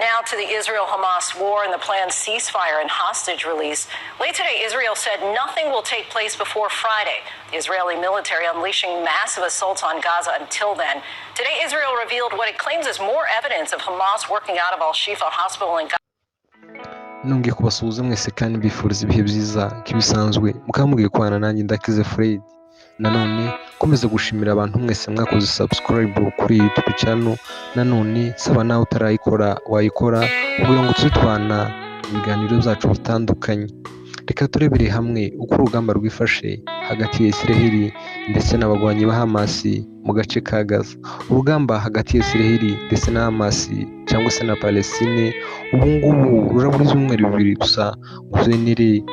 Now to the Israel-Hamas war and the planned ceasefire and hostage release. Late today, Israel said nothing will take place before Friday. The Israeli military unleashing massive assaults on Gaza until then. Today, Israel revealed what it claims is more evidence of Hamas working out of Al-Shifa Hospital in Gaza. nongeye kubasuhuza mwese kandi mbifuriza ibihe byiza nk'ibisanzwe mukaba mugiye kubana nanjye ndakize Fred. Nanone komeza gushimira abantu mwese mwakoze subscribe kuri YouTube channel. Nanone saba nawe utarayikora wayikora kugira ngo tuzitwana ibiganiro byacu bitandukanye. Reka turebere hamwe uko urugamba rwifashe hagati ya Israel ndetse n'abagwanyi ba Hamas mu gace ka Gaza. Urugamba hagati ya Israel ndetse na Hamas cyangwa se na Palestine ubu ngubu rurabura ibyumweru bibiri gusa guzenere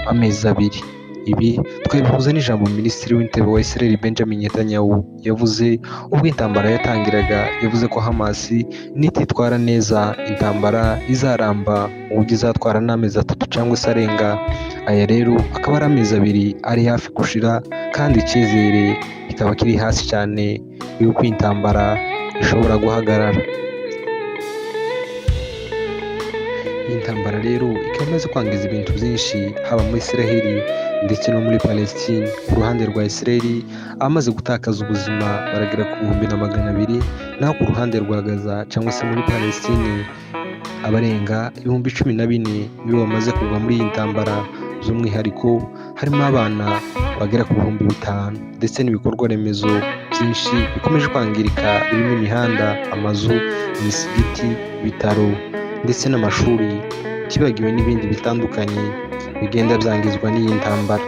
amezi abiri. Ibi twabivuze n'ijambo Minisitiri w'Intebe wa Israel Benjamin Netanyahu yavuze ubwo intambara yatangiraga. Yavuze ko Hamas nititwara neza intambara izaramba mu buryo izatwara n'amezi 3 cyangwa se arenga. Aya rero akaba ari amezi abiri ari hafi gushira kandi icyizere kikaba kiri hasi cyane yuko intambara ishobora guhagarara. Iyi ntambara rero ikaba imaze kwangiza ibintu byinshi haba muri Israel ndetse no muri Palestine. Ku ruhande rwa Israel abamaze gutakaza ubuzima baragera ku 200,000, naho ku ruhande rwa Gaza cyangwa se muri Palestine abarenga 14,000 nibo bamaze kugwa muri iyi ntambara. By'umwihariko harimo abana bagera ku 5,000 ndetse n'ibikorwa remezo byinshi bikomeje kwangirika birimo imihanda, amazu, imisigiti, ibitaro ndetse n'amashuri, kibagiwe n'ibindi bitandukanye bigenda byangizwa n'iyi ntambara.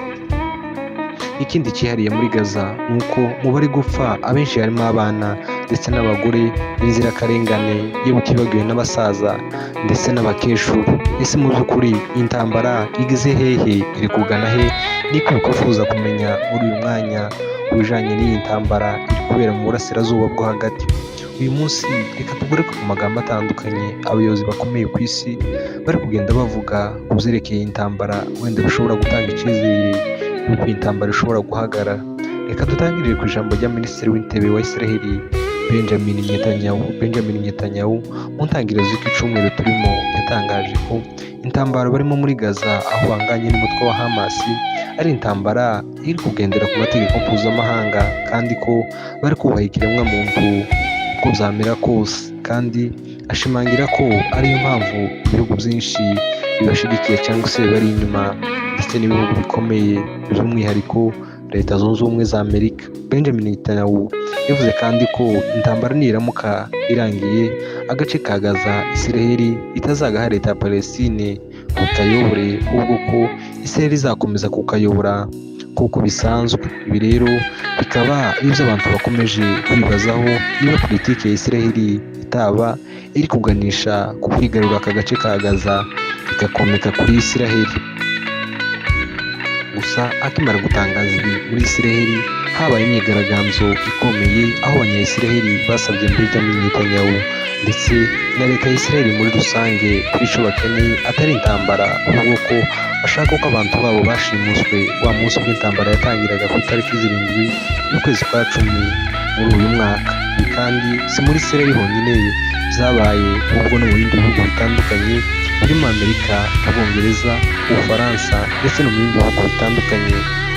Ikindi cyihariye muri Gaza nuko mu bari gupfa abenshi harimo abana ndetse n'abagore b'inzirakarengane, yewe kibagiwe n'abasaza ndetse n'abakecuru. Ese mu by'ukuri intambara igeze hehe, iri kugana he? Niko twifuza kumenya muri uyu mwanya ubijanye n'iyi ntambara iri kubera mu burasirazuba bwo hagati. Uyu munsi reka tugaruke ku magambo atandukanye abayobozi bakomeye ku isi bari kugenda bavuga ku byerekeye intambara wenda bishobora gutanga icyizere yuko intambara ishobora guhagarara. Reka dutangirire ku ijambo rya Minisitiri w'Intebe wa Israel Benjamin Netanyahu mu ntangiriro z'iki cyumweru turimo yatangaje ko intambara barimo muri Gaza aho banganye n'umutwe wa Hamas ari intambara iri kugendera ku mategeko mpuzamahanga kandi ko bari kubaha ikiremwamuntu uko byamera kose, kandi ashimangira ko ariyo mpamvu ibihugu byinshi bibashigikiye cyangwa se bari inyuma ndetse n'ibihugu bikomeye by'umwihariko Leta Zunze Ubumwe za Amerika. Benjamin Netanyahu yavuze kandi ko intambara niramuka irangiye agace ka Gaza Israel itazagaha Leta ya Palestine kukayobore, ahubwo ko Israel izakomeza kukayobora kuko bisanzwe. Ibi rero bikaba ibyo abantu bakomeje kwibazaho niba politiki ya Israel itaba iri kuganisha ku kwigarura aka gace ka Gaza igakomeka kuri Israel. Gusa akimara gutangaza ibi muri Israel habaye imyigaragambyo ikomeye aho abanya-Israel basabye Benjamin Netanyahu ndetse na Leta ya Israel muri rusange kuri icyo bakeneye atari intambara, ahubwo ko bashaka ko abantu babo bashimuswe wa munsi w'intambara yatangiraga ku itariki 7 y'ukwezi kwa 10 muri uyu mwaka. Kandi si muri Israel honyine byabaye, ahubwo no mu bindi bihugu bitandukanye birimo Amerika, Abongereza, Ubufaransa ndetse no mu bindi bihugu bitandukanye.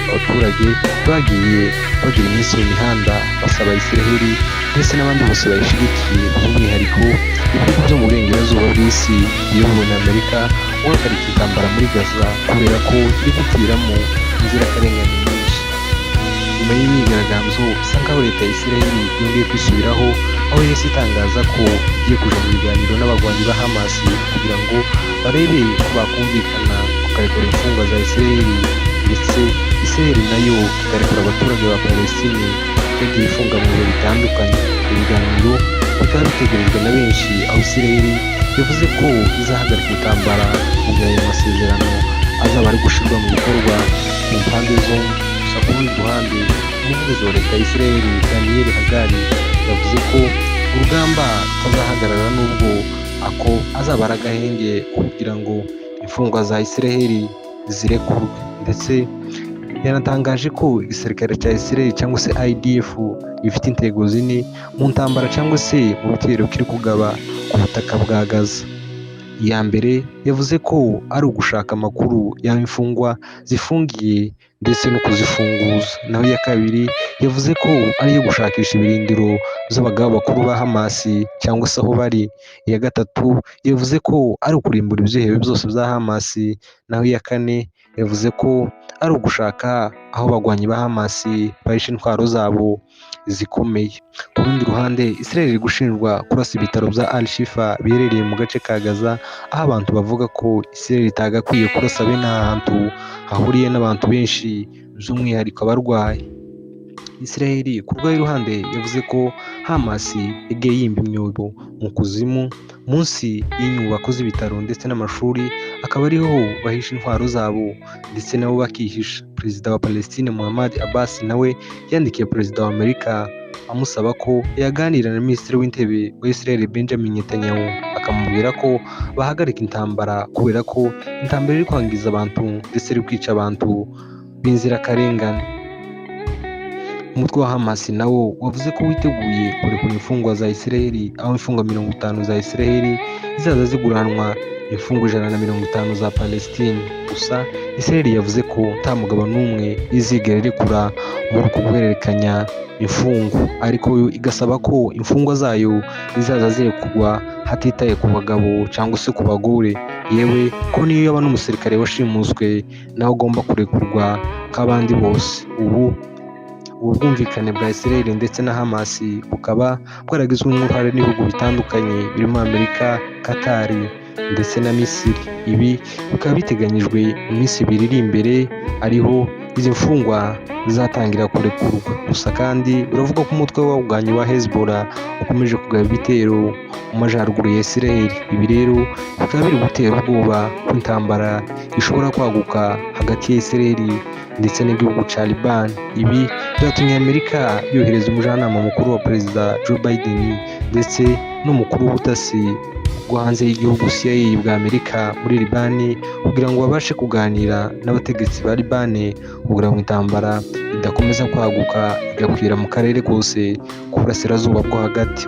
Abaturage bagiye bagira iminsi mu mihanda basaba Israel ndetse n'abandi bose bayishigikiye, by'umwihariko ibihugu byo mu burengerazuba bw'isi biyobowe na Amerika guhagarika intambara muri Gaza kubera ko iri gupfiramo inzirakarengane nyinshi. Nyuma y'imyigaragambyo bisa nkaho Leta ya Israel yongeye kwisubiraho, aho yahise itangaza ko igiye kuja mu biganiro n'abagwanyi ba Hamas kugira ngo barebe ko bakumvikana bakarekura imfungwa za Israel ndetse Israel nayo ikarekura abaturage ba Palestine bagiye ifunga mu bihe bitandukanye. Ibiganiro bikaba bitegerejwe na benshi, aho Israel yavuze ko izahagarika intambara mu gihe ayo masezerano azaba ari gushyirwa mu bikorwa mu mpande zombi. Gusa ku rundi ruhande umuvugizi wa Leta ya Israel Daniel Hagari yavuze ko urugamba rutazahagarara nubwo ako azaba ari agahenge kugira ngo imfungwa za Israel zirekurwe. Ndetse yanatangaje ko igisirikare cya Israel cyangwa se IDF gifite intego zine mu ntambara cyangwa se mu bitero kiri kugaba ku butaka bwa Gaza. Iya mbere yavuze ko ari ugushaka amakuru y'aho imfungwa zifungiye ndetse no kuzifunguza, naho iya kabiri yavuze ko ari iyo gushakisha ibirindiro by'abagaba bakuru ba Hamas cyangwa se aho bari. Iya gatatu yavuze ko ari ukurimbura ibyihebe byose bya Hamas, naho iya kane yavuze ko ari ugushaka aho abagwanyi ba Hamas bahisha intwaro zabo zikomeye. Ku rundi ruhande, Israel iri gushinjwa kurasa ibitaro bya Al-Shifa biherereye mu gace ka Gaza, aho abantu bavuga ko Israel itagakwiye kurasa bene ahantu hahuriye n'abantu benshi by'umwihariko abarwayi. Israel ku rwayo ruhande yavuze ko Hamas yagiye yimba imyobo mu kuzimu munsi y'inyubako z'ibitaro ndetse n'amashuri, akaba ariho bahisha intwaro zabo ndetse nabo bakihisha. Perezida wa Palestine Muhammad Abbas nawe yandikiye Perezida wa Amerika amusaba ko yaganira na Minisitiri w'Intebe wa Israel Benjamin Netanyahu, akamubwira ko bahagarika intambara kubera ko intambara iri kwangiza abantu ndetse iri kwica abantu b'inzirakarengane. Umutwe wa Hamas nawo wavuze ko witeguye kurekura imfungwa za Israel, aho imfungwa 50 za Israel zizaza ziguranwa imfungwa 150 za Palestine. Gusa Israel yavuze ko nta mugabo n'umwe izigera irekura muri uku guhererekanya imfungwa, ariko yo igasaba ko imfungwa zayo zizaza zirekurwa hatitaye ku bagabo cyangwa se ku bagore, yewe ko niyo yaba n'umusirikare washimuswe nawe agomba kurekurwa nk'abandi bose. Ubu bwumvikane bwa Israel ndetse na Hamas bukaba bwaragizwe n'uruhare n'ibihugu bitandukanye birimo Amerika, Qatar ndetse na Misiri. Ibi bikaba biteganyijwe mu minsi 2 iri imbere, ariho izi mfungwa zizatangira kurekurwa. Gusa kandi biravuga ko umutwe w'abagwanyi wa Hezbollah ukomeje kugaba ibitero mu majyaruguru ya Israel. Ibi rero bikaba biri gutera ubwoba ko intambara ishobora kwaguka hagati ya Israel ndetse n'igihugu cya Liban. Ibi byatumye Amerika yohereza umujyanama mukuru wa Perezida Joe Biden ndetse n'umukuru w'ubutasi bwo hanze y'igihugu CIA bwa Amerika muri Liban kugira ngo babashe kuganira n'abategetsi ba Liban kugira ngo intambara idakomeza kwaguka igakwira mu karere kose k'uburasirazuba bwo hagati.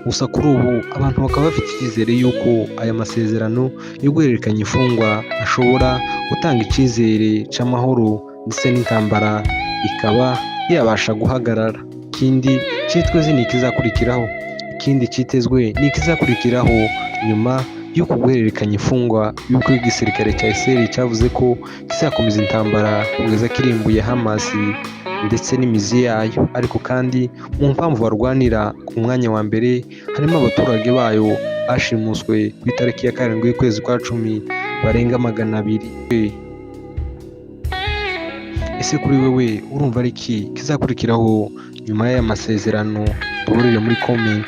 Gusa kuri ubu abantu bakaba bafite icyizere y'uko aya masezerano yo guhererekanya imfungwa ashobora gutanga icyizere cy'amahoro ndetse n'intambara ikaba yabasha guhagarara. Ikindi cyitezwe ni ikizakurikiraho nyuma yo guhererekanya imfungwa, y'uko igisirikare cya Israel cyavuze ko kizakomeza intambara kugeza kirimbuye Hamas ndetse n'imizi yayo. Ariko kandi mu mpamvu barwanira ku mwanya wa mbere harimo abaturage bayo bashimuswe ku itariki ya 7 y'ukwezi kwa 10 barenga 200. Ese kuri wewe urumva ari iki kizakurikiraho nyuma y'aya masezerano? Tuburire muri comment.